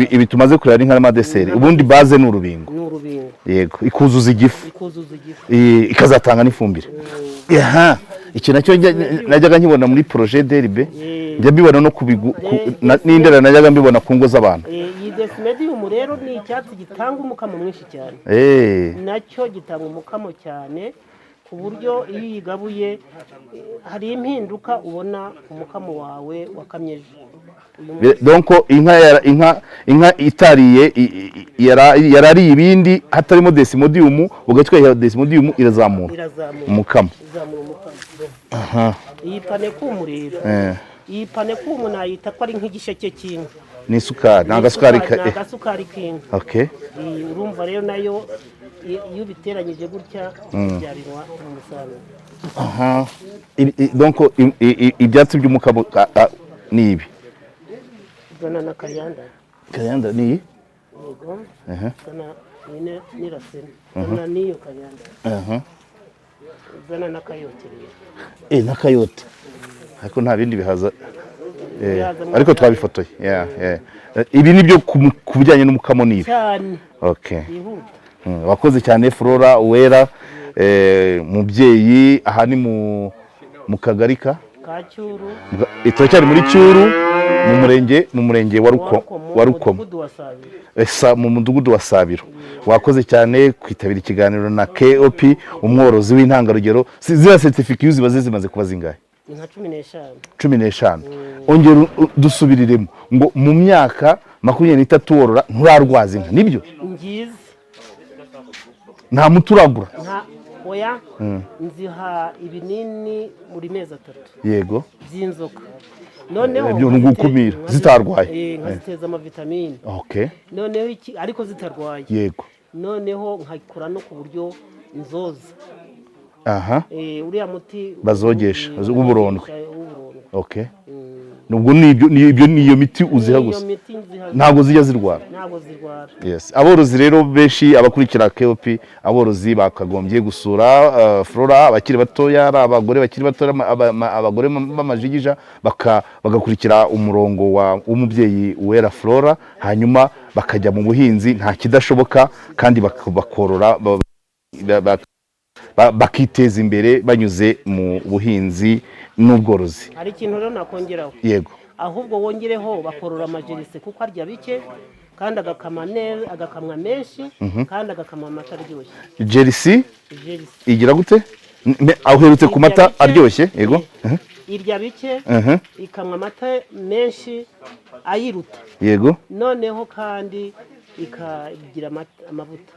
Ibi tumaze kureba ni nk'amadessert, ubundi base ni urubingo.
Ni urubingo.
Yego, ikuzuza igifu.
Ikuzuza igifu.
Ikazatanga n'ifumbire. Aha icyo nacyo najyaga nkibona muri projet DRB, njya mbibona no ku bigu n'indera, najyaga mbibona ku ngo z'abantu.
Iyi desmodium rero ni icyatsi gitanga umukamo mwinshi cyane. Nacyo gitanga umukamo cyane, ku buryo iyo uyigabuye hari impinduka ubona ku mukamo wawe wakamye ejo. Uyu munsi
Donc inka itariye yarariye ibindi hatarimo desmodium, ugatwera desmodium, irazamura
irazamura
umukamo.
Izamura umukamo.
Aha.
Iyi panicum rero, iyi panicum nayita ko ari nk'igisheke cy'inka.
Ni isukari, ni agasukari
Ni agasukari k'inka. Iyi urumva rero nayo iyo ubiteranyije gutya byabinywa umusaruro.
Aha. Donc ibyatsi by'umukamo ni ibi.
Zana na coriander.
Coriander ni iyi?
Yego.
Aha.
Zana nyine n'irasena. Zana n'iyo coriander. Zana n'akayote rero.
N'akayote, ariko nta bindi bihaza.
Bihaza mu
Ariko twabifotoye. Yeah. Ibi ni byo ku bijyanye n'umukamo ni ibi.
Cyane. Byihuta.
Wakoze cyane, Flora Uwera, mubyeyi. Aha ni mu kagari ka
Kacyuru.
Turacyari muri Cyuru, mu murenge wa Ruko
Rukomo,
wa Rukomo.
Mudugudu wa Sabiro.
Mu mudugudu wa Sabiro. Wakoze cyane kwitabira ikiganiro na KOP, umworozi w'intangarugero. Ziriya certificate ziba zimaze kuba zingahe?
Ni nka 15.
15. Ongera dusubiriremo ngo mu myaka 23 worora nturarwaza inka, nibyo?
Ngize.
Nta muti uragura?
Nta, oya. Nziha ibinini buri mezi 3 by'inzoka, noneho
Ibyo ni ugukumira, zitarwaye.
Nkaziteza amavitamine. Noneho iki, ariko zitarwaye. Noneho nkakora no ku buryo nzoza. Uriya muti
Bazogesha, w'uburondwe.
W'uburondwe.
Nubwo nibyo niyo miti uziha
Niyo
gusa?
miti nziha.
Ntabwo zijya zirwara?
Ntabwo zirwara.
Yes, aborozi rero benshi abakurikira KOP, aborozi bakagombye gusura Flora, abakiri batoya, ari abagore bakiri batoya, abagore b'amajigija, bagakurikira umurongo wa w'umubyeyi Uwera Flora, hanyuma bakajya mu buhinzi, nta kidashoboka, kandi bakorora bakiteza imbere banyuze mu buhinzi n'ubworozi.
Hari ikintu rero nakongeraho.
Yego.
Ahubwo wongereho bakorora amajersey, kuko arya bike kandi agakama neza, agakamwa menshi, kandi agakama amata aryoshye.
Jersey?
Jersey.
Igira gute? Aho uherutse ku mata
Irya bike.
aryoshye, yego.
Irya bike, ikamwa amata menshi ayiruta. Noneho kandi ikagira amavuta.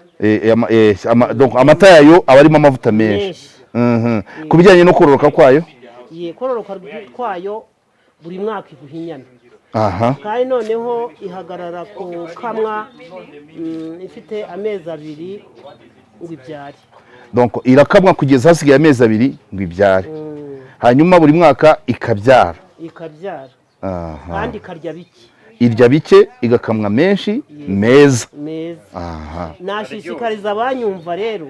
Donc amata yayo aba arimo amavuta menshi.
Menshi.
Ku bijyanye no kororoka kwayo?
Ye, kororoka kwayo buri mwaka iguha inyana. Kandi noneho ihagarara ku kamwa ifite amezi 2 ngo ibyare.
Donc irakamwa kugeza hasigaye amezi 2 ngo ibyare, hanyuma buri mwaka ikabyara.
Ikabyara. Kandi ikarya bike.
Irya bike, igakamwa menshi meza.
Meza. Nashishikariza abanyumva rero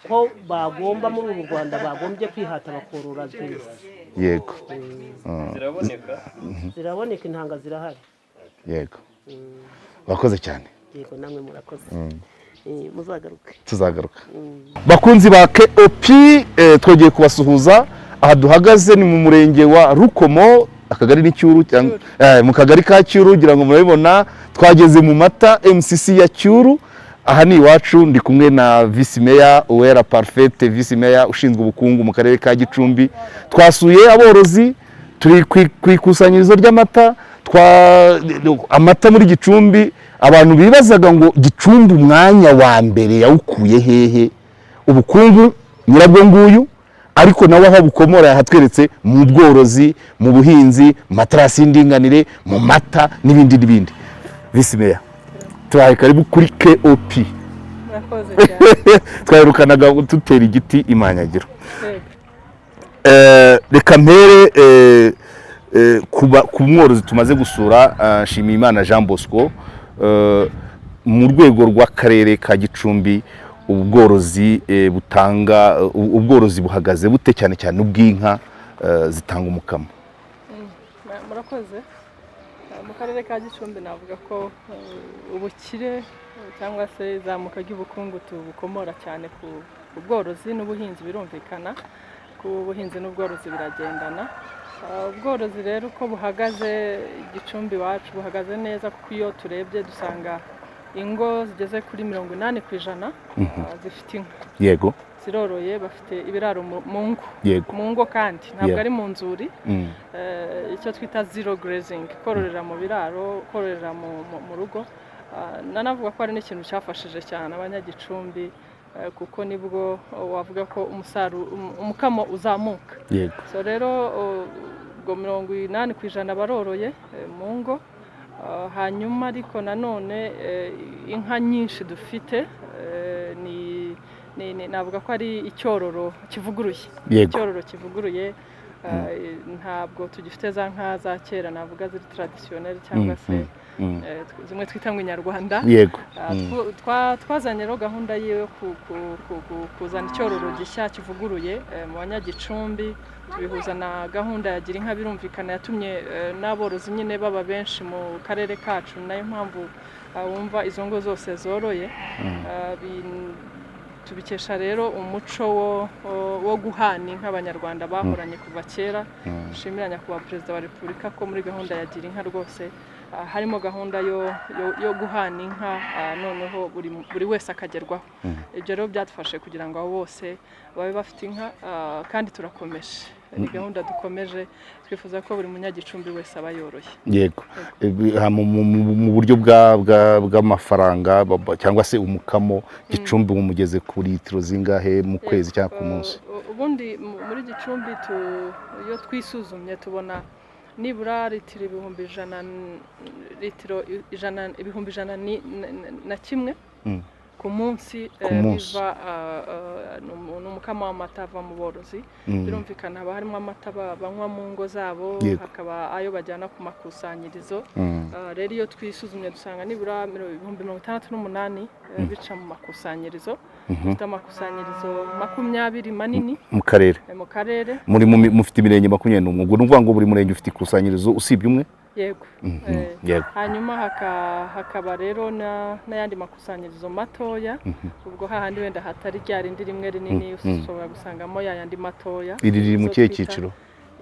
ko bagomba muri uru Rwanda bagombye kwihata bakorora jersey.
Yego.
Ziraboneka?
Ziraboneka, intanga zirahari.
Yego, wakoze cyane.
Yego, namwe murakoze. Muzagaruke.
Tuzagaruka. Bakunzi ba KOP, twongeye kubasuhuza. Aha duhagaze ni mu murenge wa Rukomo, akagari ni Cyuru, mu kagari ka Cyuru, ngira ngo murabibona twageze mu mata MCC ya Cyuru. Aha ni iwacu. Ndi kumwe na Vice Mayor Uwera Parfaite, Vice Mayor ushinzwe ubukungu mu karere ka Gicumbi. Twasuye aborozi, turi ku ikusanyirizo ry'amata. Amata muri Gicumbi, abantu bibazaga ngo Gicumbi umwanya wa mbere yawukuye hehe? Ubukungu nyirabwo nguyu, ariko nawe aho bukomora yahatweretse: mu bworozi, mu buhinzi, mu materasi y'indinganire, mu mata n'ibindi n'ibindi. Vice Mayor, tubahaye karibu kuri KOP.
Murakoze cyane.
Twaherukanaga dutera igiti imanyagiro.
Yego.
Reka mpere ku mworozi tumaze gusura, Nshimiyimana Jean Bosco. Mu rwego rw'akarere ka Gicumbi, ubworozi butanga ubworozi buhagaze bute, cyane cyane ubw'inka zitanga umukamo?
Murakoze. Mu karere ka Gicumbi navuga ko ubukire cyangwa se izamuka ry'ubukungu tubukomora cyane ku bworozi n'ubuhinzi. Birumvikana ko ubuhinzi n'ubworozi biragendana. Ubworozi rero uko buhagaze Gicumbi iwacu, buhagaze neza, kuko iyo turebye dusanga ingo zigeze kuri 80% zifite inka, ziroroye, bafite ibiraro mu ngo, mu ngo kandi ntabwo ari mu nzuri. Icyo twita zero grazing, kororera mu biraro, kororera mu rugo. Nanavuga ko ari n'ikintu cyafashije cyane Abanyagicumbi, kuko nibwo wavuga ko umusaruro, umukamo uzamuka. So rero ubwo 80% baroroye mu ngo. Hanyuma ariko nanone inka nyinshi dufite ni navuga ko ari icyororo kivuguruye. Icyororo kivuguruye. Ntabwo tugifite za nka za kera, navuga ziri traditionnel cyangwa se zimwe twita ngo inyarwanda. Twazanye rero gahunda yo kuzana icyororo gishya kivuguruye mu Banyagicumbi, tubihuza na gahunda ya Gira Inka. Birumvikana yatumye n'aborozi nyine baba benshi mu karere kacu, nayo mpamvu wumva izo ngo zose zoroye. Tubikesha rero umuco wo guhana inka Abanyarwanda bahoranye kuva kera. Nshimira Nyakubahwa Perezida wa Repubulika ko muri gahunda ya Gira Inka rwose harimo gahunda yo guhana inka, noneho buri wese akagerwaho. Ibyo rero byadufashe kugira ngo abo bose babe bafite inka, kandi turakomeje, ni gahunda dukomeje, twifuza ko buri Munyagicumbi wese aba yoroye.
Yego. Mu buryo bw'amafaranga cyangwa se umukamo, Gicumbi mugeze ku litiro zingahe mu kwezi cyangwa ku munsi?
Ubundi muri Gicumbi iyo twisuzumye tubona nibura litiro 100,000, litiro ijana, 101,000 ku munsi.
Ku munsi.
Biva ni umukamo w'amata ava mu borozi. Birumvikana haba harimo amata banywa mu ngo zabo, hakaba ayo bajyana ku makusanyirizo. Rero iyo twisuzumye dusanga nibura 68,000 bica mu makusanyirizo. Dufite amakusanyirizo 20 manini
mu karere.
Mu karere.
Muri mufite imirenge 21, ubwo ni ukuvuga ngo buri murenge ufite ikusanyirizo usibye umwe?
Yego. Hanyuma hakaba rero n'ayandi makusanyirizo matoya, ubwo hahandi wenda hatari rya rindi rimwe rinini, ushobora gusangamo ya yandi matoya.
Iri riri mu
Izo
kihe
twita
cyiciro?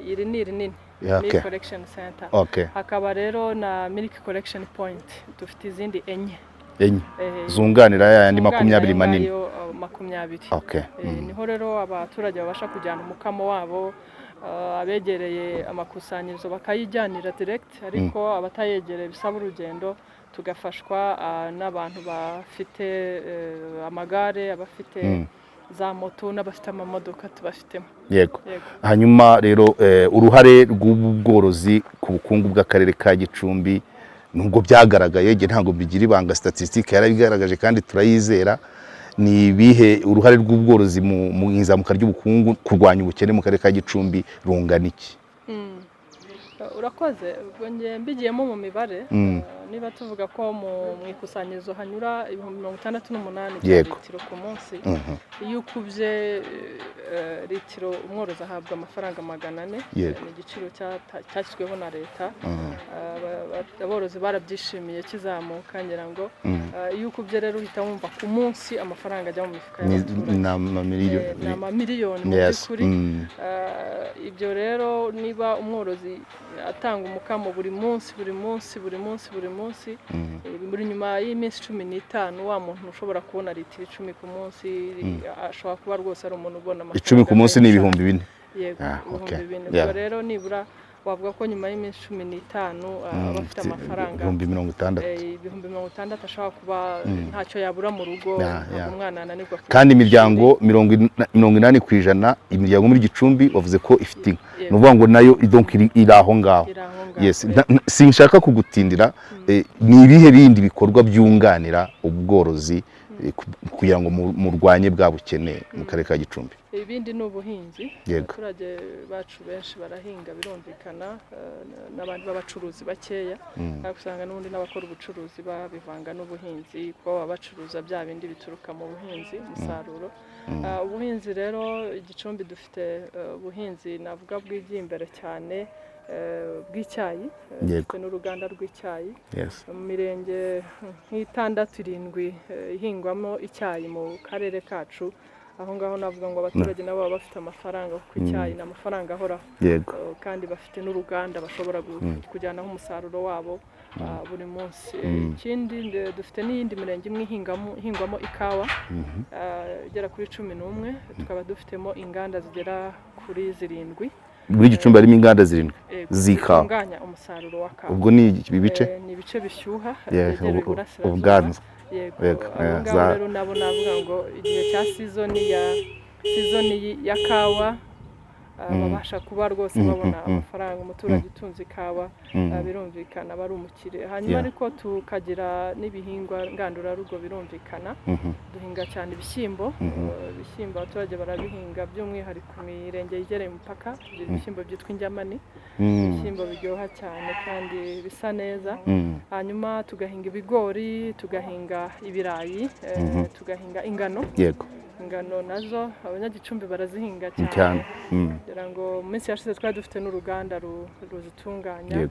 Iri ni rinini, milk collection center. Hakaba rero na milk collection point, dufite izindi enye.
Enye zunganira ya yandi
zunganira
20
ayo
manini.
ngayo, 20. Niho rero abaturage babasha kujyana umukamo wabo, abegereye amakusanyirizo bakayijyanira direct, ariko abatayegereye bisaba urugendo, tugafashwa n'abantu bafite amagare, abafite za moto n'abafite amamodoka tubafitemo. Yego.
Hanyuma rero uruhare rw'ubu bworozi ku bukungu bw'akarere ka Gicumbi, nubwo byagaragaye, njye ntabwo bigira ibanga, statistique yarabigaragaje kandi turayizera, ni ibihe? Uruhare rw'ubworozi mu izamuka ry'ubukungu, kurwanya ubukene mu karere ka Gicumbi rungana iki?
Urakoze. Ubwo njye mbigiyemo mu mibare, niba tuvuga ko mu ikusanyirizo hanyura 68,000 bya litiro ku munsi, iyo ukubye litiro, umworozi ahabwa amafaranga 400. Ni igiciro cyashyizweho na leta. Aborozi barabyishimiye kizamuka, ngira ngo iyo ukubye rero uhita wumva ku munsi amafaranga ajya mu mifuka y'abaturage.
Ni amamiliyoni.
Ni amamiliyoni mu by'ukuri. Ibyo rero niba umworozi atanga umukamo buri munsi, buri munsi, buri munsi, buri munsi, buri nyuma y'iminsi 15, wa muntu ushobora kubona litiro 10 ku munsi ashobora kuba rwose ari umuntu ubona amafaranga
10 ku munsi ni
menshi.
4000.
Yego, 4000. Ubwo rero nibura wavuga ko nyuma y'iminsi 15 aba afite amafaranga
60,000.
60,000, ashobora kuba ntacyo yabura mu rugo, ntabwo umwana ananirwa kujya
Kandi
ku
imiryango
ishuri.
80%, imiryango muri Gicumbi wavuze ko ifite inka.
Yego.
Ni ukuvuga ngo nayo donc iri aho ngaho.
Iri aho ngaho. ngaho.
Yes, sinshaka kugutindira. Ni ibihe bindi bikorwa byunganira ubworozi kugira ngo murwanye bwa bukene mu karere ka Gicumbi?
Ibindi ni ubuhinzi. Abaturage bacu benshi barahinga, birumvikana, n'abandi b'abacuruzi bakeya, ariko usanga n'ubundi n'abakora ubucuruzi babivanga n'ubuhinzi, kuko baba bacuruza bya bindi bituruka mu buhinzi, umusaruro. Ubuhinzi rero, Igicumbi dufite ubuhinzi navuga bwigiye imbere cyane, bw'icyayi. Dufite n'uruganda rw'icyayi mu mirenge nk'itandatu, irindwi ihingwamo icyayi mu karere kacu. Aho ngaho navuga ngo abaturage nabo baba bafite amafaranga, kuko icyayi ni amafaranga ahoraho. Kandi bafite n'uruganda bashobora kujyanaho umusaruro wabo buri munsi. Ikindi, dufite n'iyindi mirenge imwe ihingwamo ikawa, igera kuri 11, tukaba dufitemo inganda zigera kuri zirindwi.
Muri Gicumbi harimo inganda zirindwi
Yego,
z'ikawa?
zitunganya umusaruro wa kawa.
Ubwo ni ibice?
Ni ibice bishyuha, byegereye iburasirazuba.
Ubwanza.
Yego. Abo ngabo rero nabo navuga ngo igihe cya season ya kawa, babasha kuba rwose babona amafaranga. Umuturage utunze ikawa, birumvikana aba ari umukire. Hanyuma ariko tukagira n'ibihingwa ngandurarugo, birumvikana. Duhinga cyane ibishyimbo. Ibishyimbo abaturage barabihinga, by'umwihariko imirenge yegereye umupaka tugira ibishyimbo byitwa injyamani, ibishyimbo biryoha cyane kandi bisa neza. Hanyuma tugahinga ibigori, tugahinga ibirayi, tugahinga ingano. Ingano nazo Abanyagicumbi barazihinga cyane.
Cyane.
Ngira ngo mu minsi yashize twari dufite n'uruganda ruzitunganya.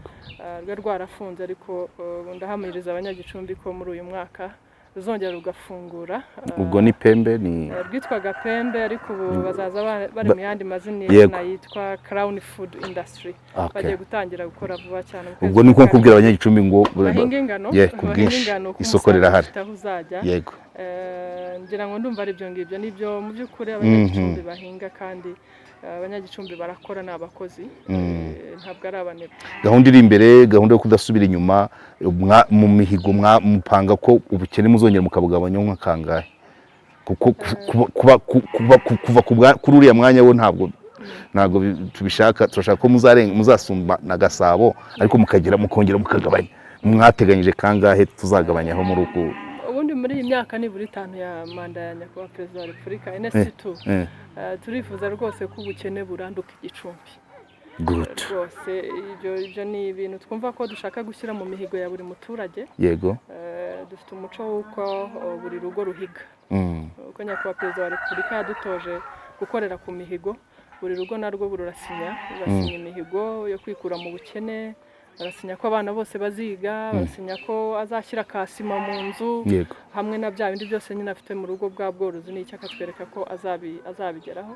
Rwari rwarafunze, ariko ndahamiriza Abanyagicumbi ko muri uyu mwaka ruzongera rugafungura.
Ubwo ni Pembe ni
Rwitwaga Pembe, ariko ubu bazaza bari mu yandi mazina yitwa Crown Food Industry. Bagiye gutangira gukora vuba cyane mu kwezi
Ubwo ni nko
kwa
kubwira Abanyagicumbi ngo
bahinge ingano,
ku
bahinge
bwinshi,
ingano kuko
isoko
umusaruro
rirahari.
ufite aho uzajya. Ngira ngo ndumva ari ibyo ngibyo, nibyo mu by'ukuri Abanyagicumbi bahinga, kandi Abanyagicumbi barakora, ni abakozi, ntabwo ari abanebwe.
Gahunda iri imbere, gahunda yo kudasubira inyuma, mu mihigo mupanga ko ubukene muzongera mukabugabanya nka kangahe? Kuko kuva kuri uriya mwanya wo ntabwo tubishaka. Turashaka ko muzarenga, muzasumba na Gasabo, ariko mukagera mukongera mukagabanya. Mwateganyije kangahe tuzagabanyaho muri uku?
Ubundi muri iyi myaka nibura 5 ya manda ya Nyakubahwa Perezida wa Repubulika, NST2, turifuza rwose ko ubukene buranduka Igicumbi. Rwose ibyo ni ibintu twumva ko dushaka gushyira mu mihigo ya buri muturage. Dufite umuco w'uko buri rugo ruhiga, uko Nyakubahwa Perezida wa Repubulika yadutoje gukorera ku mihigo. Buri rugo narwo rurasinya imihigo yo kwikura mu bukene. Barasinya ko abana bose baziga, barasinya ko azashyira kasima mu nzu, hamwe na bya bindi byose nyine afite mu rugo, bwa bworozi n'icyo, akatwereka ko azabigeraho.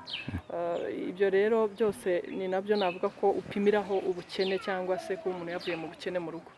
Ibyo rero byose ni nabyo navuga ko upimiraho ubukene cyangwa se kuba umuntu yavuye mu bukene mu rugo.